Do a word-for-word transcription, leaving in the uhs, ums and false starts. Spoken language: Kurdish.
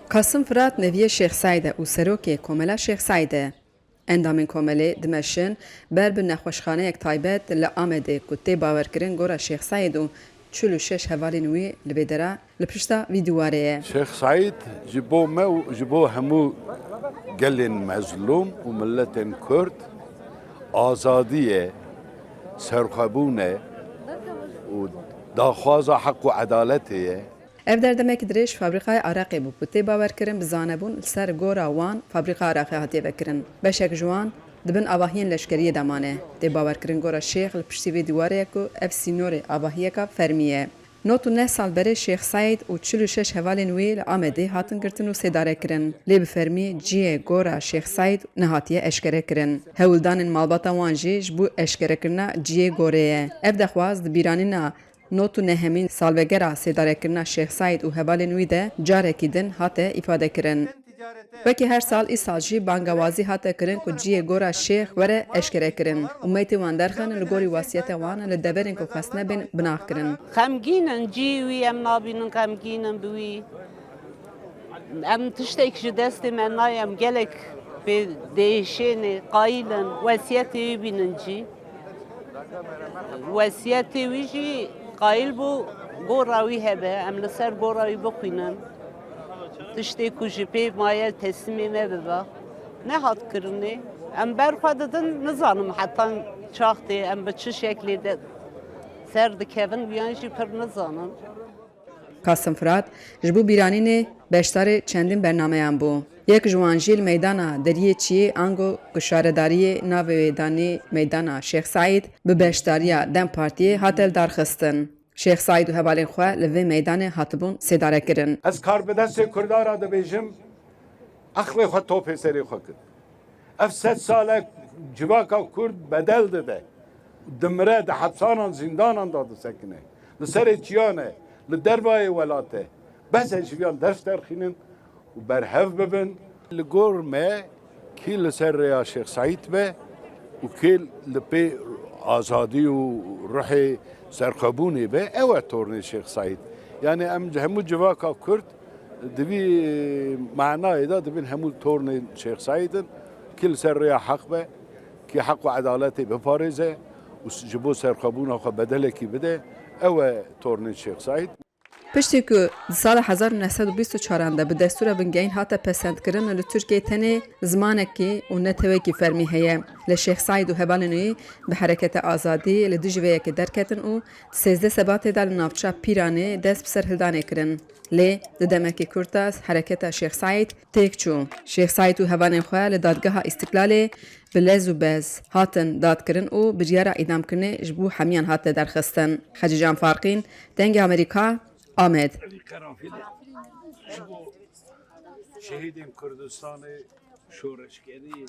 Kasim Firat neviyê Şêx Seîd e û serokê Komela Şêx Seîd e. Endamên komelê dimeşin ber bi nexweşxaneyek taybet li Amedê ku tê bawerkirin gora Şêx Seîd û çil û şeş hevalên wî li vê dera li pişta vî dîwarê ye. Şêx Seîd ji bo me û ji bo hemû gelên mezlûm û miletên Kurd azadî ye, serxwebûn e û daxwaza heq û edaletê ye. Ev der demekî dirêj fabrîqayê areqê bû ku tê bawerkirin bi zanebûn li ser gora wan fabrîqa areqê hatiye vekirin. Beşek ji wan di bin avahiyên leşkeriyê de mane. Tê bawerkirin gora Şêx li piştî vê dîwarê ye ku ev sînorê avahiyeka fermî ye. Nod û neh sal berê Şêx Seîd û çil û şeş hevalên wî li Amedê hatin girtin û sêdare kirin. Lê bi fermî cihê gora Şêx Seîd nehatiye eşkere kirin. Hewldanên malbata wan jî ji bo eşkerekirina cihê gorê ye. Ev dexwaz di bîranîna nod û nehemîn salvegera sêdarekirina Şêx Seîd û hevalên wî de carekî din hate îfadekirin. Wekî her sal, îsal jî bangewazî hate kirin ku cihê gora Şêx were eşkerekirin û meytê wan derxin li gorî wesiyeta wan li deverên ku xwestine bên binaxkirin. Xemgîn in, cihê wî em nabînin, xemgîn in bi wî. Em tiştek ji destê me nayê, em gelek pê diêşênê, qayîl in, wesiyetê wî bînin cî. Wesiyetê wî jî qayîl bû gora wî hebe, em li ser gora wî bixwînin. Tiştê ku ji pê maye teslîmê me bibe, nehat kirinê. Em ber xwe didin, nizanim heta çaxtê em bi çi şeklê de ser dikevin, viyan jî pir nizanim. Kasim Firat ji bo bîranînê beşdarê çendîn bernameyan bû. Yek ji wan jî li meydana Deriyê Çiyê ango ku şaredariyê navê wê danî meydana Şêx Seîd bi beşdariya DEM Partiyê hate lidarxistin. Şêx Seîd û hevalên xwe li vê meydanê hatibûn sêdarekirin. Ez karbidestê Kurdan re dibêjim, eqlê xwe topê serê xwe kir. Ev sed sal e civaka Kurd bedel dide. Dimire, di hepsanan, zîndanan de disekine. Li serê çiyan e, li dervayê welat e. Bes e ji viyan derf derxînin û berhev bibin. Li gor me kî li ser rêya Şêx Seîd be û kê li pê azadî û ruhê serxwebûnê be, ew e tornê Şêx Seîd. Yani em hemû civaka Kurd di vî manayê de dibin hemû tornên Şêx Seîd in, kî li ser rêya heq be, kî heq û edaletê biparêze û ji bo serxwebûna xwe bedelekî bide, ew e tornên Şêx Seîd. Piştî ku di sala hezar û neh sed û bîst û çaran de bi destûra bingehîn hate pesendkirin û li Tirkiyeyê tenê zimanekî û netewekî fermî heye, lê Şêx Seîd û hevalên wî bi hereketa azadî li dijî vê yekê derketin û di sêzdeh Sebatê de li navça Pîranê dest bi serhildanê kirin. Lê di demekî kurt de hereketa Şêx Seîd têk çû. Şêx Seîd û hevalên xwe li Dadgeha Îstiklalê bi lez û bez hatin dadkirin û biryara îdamkirinê ji bo hemiyan hate derxistin. Xecîcan Farqîn, Dengê Amerîka, Amed. Şehîdên Kurdistanê, şoreşgerî.